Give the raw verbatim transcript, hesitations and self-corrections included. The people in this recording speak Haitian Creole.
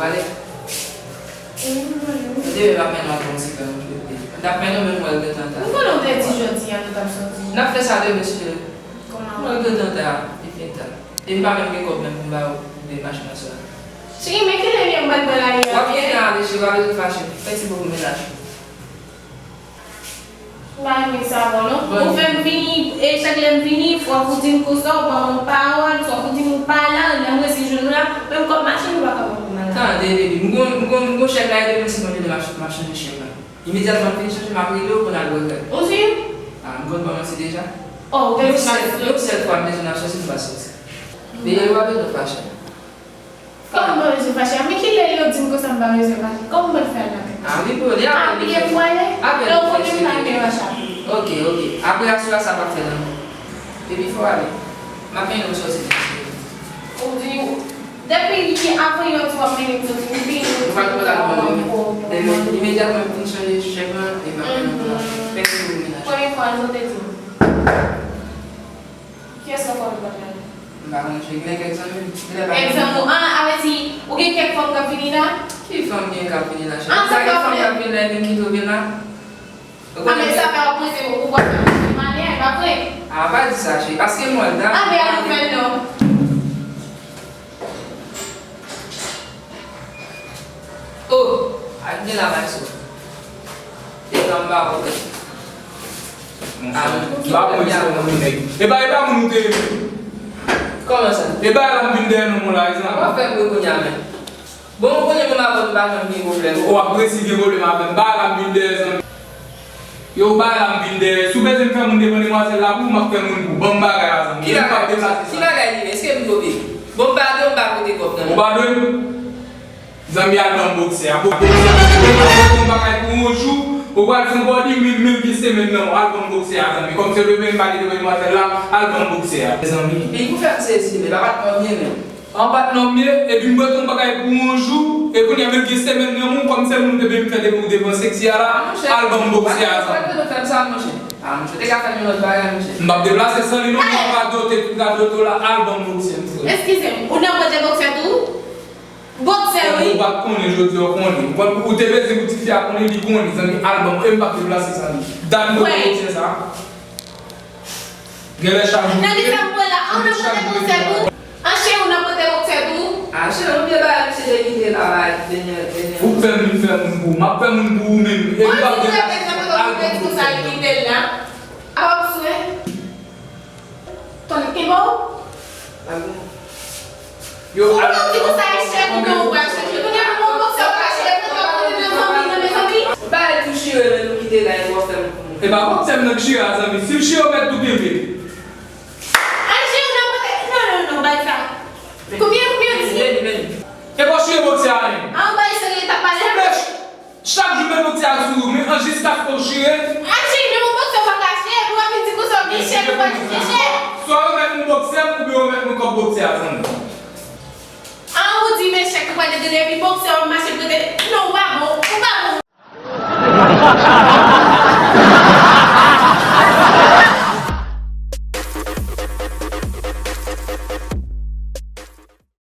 Ale. Demen m ap mennen w al pran yon siga, yon pil. M t ap mennen w, men m wè l gentan ta. M konnen w te di jodi a nou t ap soti. N ap fè sa demen, si Dye vle. Kòman? M wè l gentan ta, li fin ta. E m pa menm gen kòb menm pou m ba w pou m peye machin nan swa. Cheri, men kilè li ye m pral pran lari a? W ap gentan ale, cheri, w ap bezwen fache. Fè ti bobo mennaj. M pa renmen sa avè w non. Ou fè m vini, e chak lè m vini, fò w di m konsa, ou ban m yon pawòl, fò w di m ou pa la, lè m resi jwenn ou la, menm kòb machin ou pa ka ban pou mwen la. Tande, baby, m gon, m gon, m gon chèk la, e demen si Bondye vle m ap, m ap chanje chèk la. Imedyatman m fin chanje, m ap rele w pou n al bwè kòk. Ou si? A, m konn ban manti deja. Oh, ou te di m ap sou. Yon sèl fwa m bezwen n ap soti, m pral soti. Deja yo pa bezwen fache. Kòman m pa bezwen fache a? Men kilè yo di m konsa m pa bezwen fache? Kòman m pral fè al nan kay? A, li pou, li apèl li fèt. A, byen pou ale? Apèl li fèt, cheri. Donk, ou menm pa gen rach a. Oke, oke. Apre aswè a, sa p ap fèt ankò. Epi fò w ale. M ap mennen w soti. Ou di, depi avan yè w di w ap mennen m soti, m vini, ou di m konsa, ou ban m pwoblèm. Demen, imedyatman m fin chanje chèk lan, e m ap mennen w konsa. Fè ti bobo mennaj. Premye fwa, sa w te di m. Kiyès nan fanmi w k ap la? M pa konn, cheri, gen kèk zanmi m. Kèk zanmi w? An, sa vle di, ou gen kèk fanm k ap vini la? Ki fanm gen k ap vini la, cheri? An, sa gen fanm k ap vini la, epi m kite w vin la? Ou konnen sa fè w ap panse ou pral fè yon ti malè, e pa vre? A, pa di sa, cheri, paske m wè l ta. A, men al ouvè l non. Oh, ak de la bay sou. E tan m ba ou. Monchè, m pa konn si ou moun nèg. E pa, e pa moun ou te renmen. Kòman sa? E pa la m vin dèyè non mwen la, e zanmi. Ou ap fè m ri kounye a menm. Bon, ou konnen mwen avè w nou pa janm gen pwoblèm. Ou ap resi gen pwoblèm avè m. Pa la m vin dèyè zanmi. Yo, ou pa la m vin dèyè. Si w bezwen m fè moun devan demwazèl la pou ou, m ap fè moun pou ou. Ban m bagay la, zanmi. Ki bagay? Ki bagay li ye? Èske m dwe peye? Bon, m pa dwe, m pa pote kòb nan men. Ou pa dwe m? Zanmi, al ban m boksè a. Boksè a, ou pral fè yon bagay pou yon jou, ou pral fè yon bòdi, men, men vye semèn nan, al ban m boksè a, zanmi. Kòm se demen m pa te devan demwazèl la, al ban m boksè a. Zanmi. Li pou fè m sezi, men pa patnè m ye menm. An patnè m ye, epi m pral fè yon bagay pou yon jou, e kounye a menm vye semèn nan, ou kòm se moun te vle m fè depi ou devan seksi a la, al ban m boksè a, zanmi. Pa bezwen fè m sa, monchè. A, monchè, te ka fè m yon lòt bagay, monchè. M p ap deplase san li non, m ap radote tout radote w la, al ban m boksè m, frè. Eskize m, ou nan pote boksè tou? Boksè, wi. Ou pa t konnen, jodi a w konnen. Ou konn, ou te bezwen pou tifi a konnen, li konnen, zanmi, al ban m, e m p ap deplase san li. Dat m pote boksè sa. Genlè chak jou. Nan ki sa m wè la, an nan pote boksè tou? An cheri, ou nan pote boksè tou? A, cheri, ou byen bagay, misye te kite la, bagay, dènyè, dènyè. Ou fè m vin fè moun pou ou, m ap fè moun pou ou menm. E m p ap deplase san li. Al ban m boksè. Sa li kite l la. A, w ap swe? Tande, kenbe w? Yo, ou di konsa echèk ou gen ou pral chanje. Kounye a, ou boksè ou ka chanje, ou ka pote nan zanmi, nan mezanmi. Ou pa tou chire, men nou kite la, e w ap fè m pou mwen. E pa boksè m nan k chire a, zanmi. Si l chire, ou mèt tou kenbe. Ay, chire, nan pote, non, non, non, bay sa. Konbyen, konbyen di? E pa w chire boksè a, men. A, ou bay serye, t ap pale. Souple. Chak jou men boksè a sou ou, men an jiskaske w chire. Aji, men yon boksè w pa ka chire, epi w ap vin di konsa w gen chèk, ou pa gen chèk. Swa yo mèt yon boksè oubyen yo mèt yon kòb boksè a, zanmi. An, ou di men chèk ou pa degrede, epi boksè w ap mache prete. Non, ou pa bon, ou pa bon.